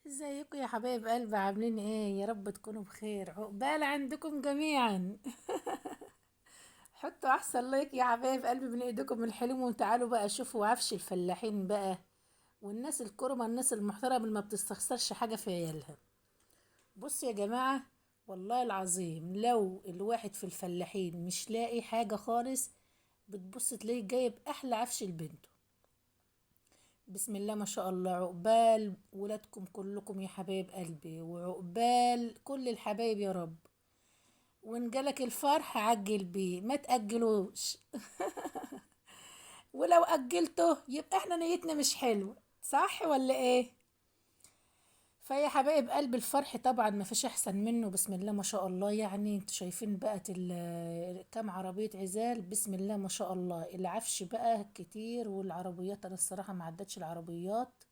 ازيكم يا حبايب قلبي؟ عاملين ايه؟ يا رب تكونوا بخير، عقبال عندكم جميعا. حطوا احسن like يا حبايب قلبي من ايدكم الحلوم، وتعالوا بقى شوفوا عفش الفلاحين بقى والناس الكرمة، الناس المحترمة اللي ما بتستخسرش حاجة في عيالها. بصوا يا جماعة، والله العظيم لو الواحد في الفلاحين مش لاقي حاجة خالص، بتبص تلاقيه جايب احلى عفش لبنته. بسم الله ما شاء الله، عقبال ولادكم كلكم يا حبايب قلبي، وعقبال كل الحبايب يا رب. وان جالك الفرح عجل بيه، ما تأجلوش. ولو أجلته يبقى احنا نيتنا مش حلوة، صح ولا ايه؟ فيا حبايب قلب، الفرح طبعا ما فيش احسن منه. بسم الله ما شاء الله، يعني انتوا شايفين بقى كام عربية عزال، بسم الله ما شاء الله. العفش بقى كتير، والعربيات انا الصراحة ما عدتش العربيات،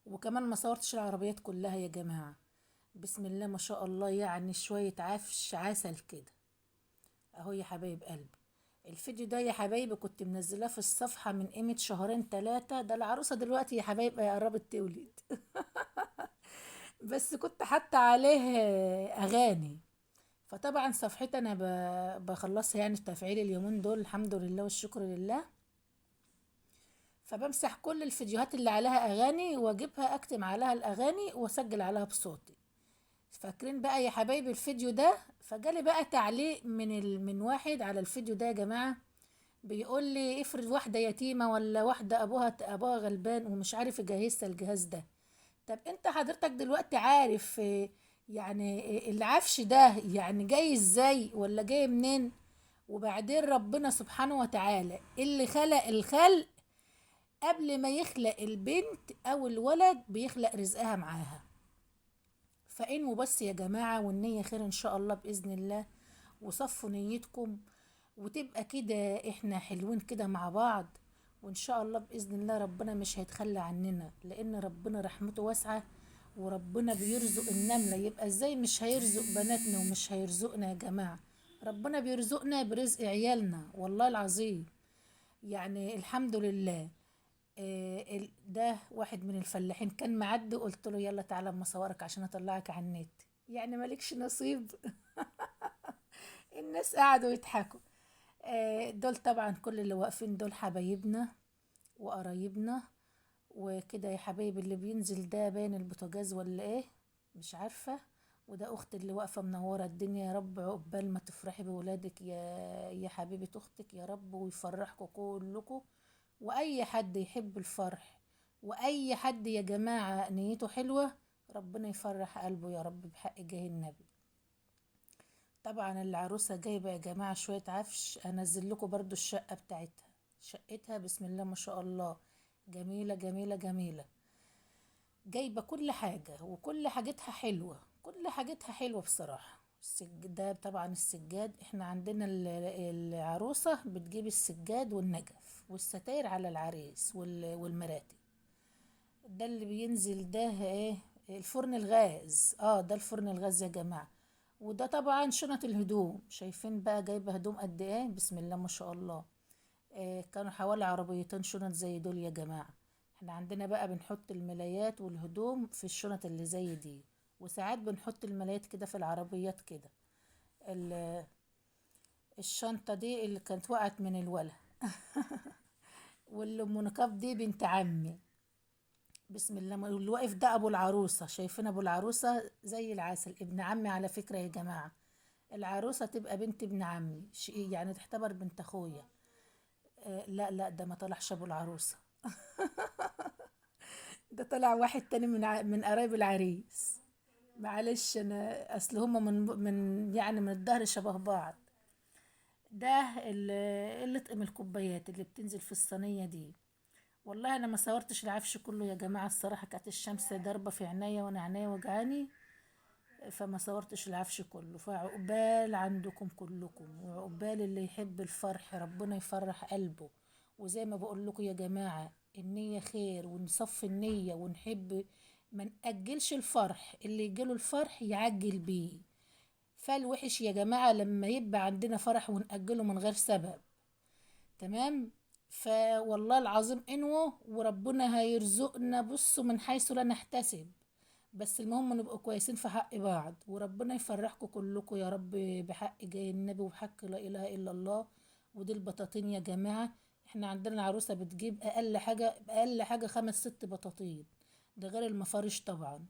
وكمان ما صورتش العربيات كلها يا جماعة. بسم الله ما شاء الله، يعني شوية عفش عسل كده اهو يا حبايب قلبي. الفيديو ده يا حبايبي كنت منزلاه في الصفحة من قيمة شهرين تلاتة، ده العروسة دلوقتي يا حبايب قربت تولد، بس كنت حاطة عليه اغاني. فطبعا صفحتي انا بخلصها يعني في تفعيل اليومين دول، الحمد لله والشكر لله. فبمسح كل الفيديوهات اللي عليها اغاني واجيبها اكتم عليها الاغاني واسجل عليها بصوتي. فاكرين بقى يا حبايبي الفيديو ده؟ فجالي بقى تعليق من واحد على الفيديو ده يا جماعة، بيقول لي افرض واحدة يتيمة ولا واحدة ابوها غلبان ومش عارف يجهزها الجهاز ده. طب انت حضرتك دلوقتي عارف يعني العفش ده يعني جاي ازاي ولا جاي منين؟ وبعدين ربنا سبحانه وتعالى اللي خلق الخلق قبل ما يخلق البنت او الولد بيخلق رزقها معاها. فإنوا بس يا جماعة، والنية خير إن شاء الله بإذن الله، وصفوا نيتكم وتبقى كده إحنا حلوين كده مع بعض، وإن شاء الله بإذن الله ربنا مش هيتخلى عننا، لأن ربنا رحمته واسعة وربنا بيرزق النملة. يبقى إزاي مش هيرزق بناتنا ومش هيرزقنا يا جماعة؟ ربنا بيرزقنا برزق عيالنا والله العظيم، يعني الحمد لله. ده واحد من الفلاحين كان معدي، قلت له يلا تعالى اما اصورك عشان اطلعك على النت، يعني مالكش نصيب. الناس قعدوا يضحكوا. دول طبعا كل اللي واقفين دول حبايبنا وقرايبنا وكده يا حبايب. اللي بينزل ده باين البوتاجاز ولا ايه مش عارفة. وده اخت اللي واقفة منورة الدنيا، يا رب عقبال ما تفرحي بولادك يا حبيبة اختك يا رب، ويفرحكم كلكم. واي حد يحب الفرح واي حد يا جماعة نيته حلوة، ربنا يفرح قلبه يا رب بحق جاه النبي. طبعا العروسة جايبة يا جماعة شوية عفش، انزل لكم برضو الشقة بتاعتها، شقتها بسم الله ما شاء الله جميلة جميلة جميلة، جايبة كل حاجة وكل حاجتها حلوة، كل حاجتها حلوة بصراحة. ده طبعا السجاد، احنا عندنا العروسة بتجيب السجاد والنجف والستاير على العريس والمراتب. ده اللي بينزل ده ايه؟ الفرن الغاز. ده الفرن الغاز يا جماعة. وده طبعا شنط الهدوم، شايفين بقى جايبة هدوم قد ايه بسم الله ما شاء الله. كانوا حوالي عربيتين شنط زي دول يا جماعة. احنا عندنا بقى بنحط الملايات والهدوم في الشنط اللي زي دي، وساعات بنحط الملايات كده في العربيات كده. الشنطة دي اللي كانت وقعت من الولا. واللي منقب دي بنت عمي بسم الله. واللي واقف ده ابو العروسة، شايفين ابو العروسة زي العسل، ابن عمي على فكرة يا جماعة. العروسة تبقى بنت ابن عمي، يعني تعتبر بنت اخويا. لا لا ده ما طلعش ابو العروسة. ده طلع واحد تاني من قرايب العريس. معلش انا اصل هما من يعني من الظهر شبه بعض. ده اللي طقم الكوبايات اللي بتنزل في الصينية دي. والله انا ما صورتش العفش كله يا جماعة، الصراحة كانت الشمس ضاربة في عينيا وانا عينيا وجعاني، فما صورتش العفش كله. فعقبال عندكم كلكم، وعقبال اللي يحب الفرح ربنا يفرح قلبه. وزي ما بقول لكم يا جماعة، النية خير، ونصفي النية ونحب، ما نأجلش الفرح، اللي يجيله الفرح يعجل بيه. فالوحش يا جماعة لما يبقى عندنا فرح ونأجله من غير سبب، تمام؟ فوالله العظيم انوه وربنا هيرزقنا، بصوا من حيث لا نحتسب، بس المهم نبقوا كويسين في حق بعض، وربنا يفرحكم كلكم يا رب بحق جاي النبي وبحق لا اله الا الله. ودي البطاطين يا جماعة، احنا عندنا العروسة بتجيب اقل حاجة اقل حاجة 5 6 بطاطين، ده غير المفارش طبعا.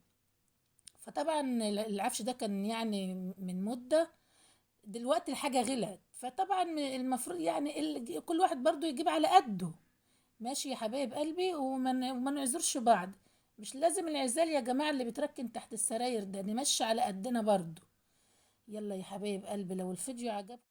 فطبعا العفش ده كان يعني من مدة، دلوقتي الحاجة غلت، فطبعا المفروض يعني كل واحد برضو يجيب على قده. ماشي يا حبايب قلبي، وما نعذرش بعض، مش لازم العزال يا جماعة اللي بتركن تحت السراير ده، نمشي على قدنا برضو. يلا يا حبايب قلبي، لو الفيديو عجبكم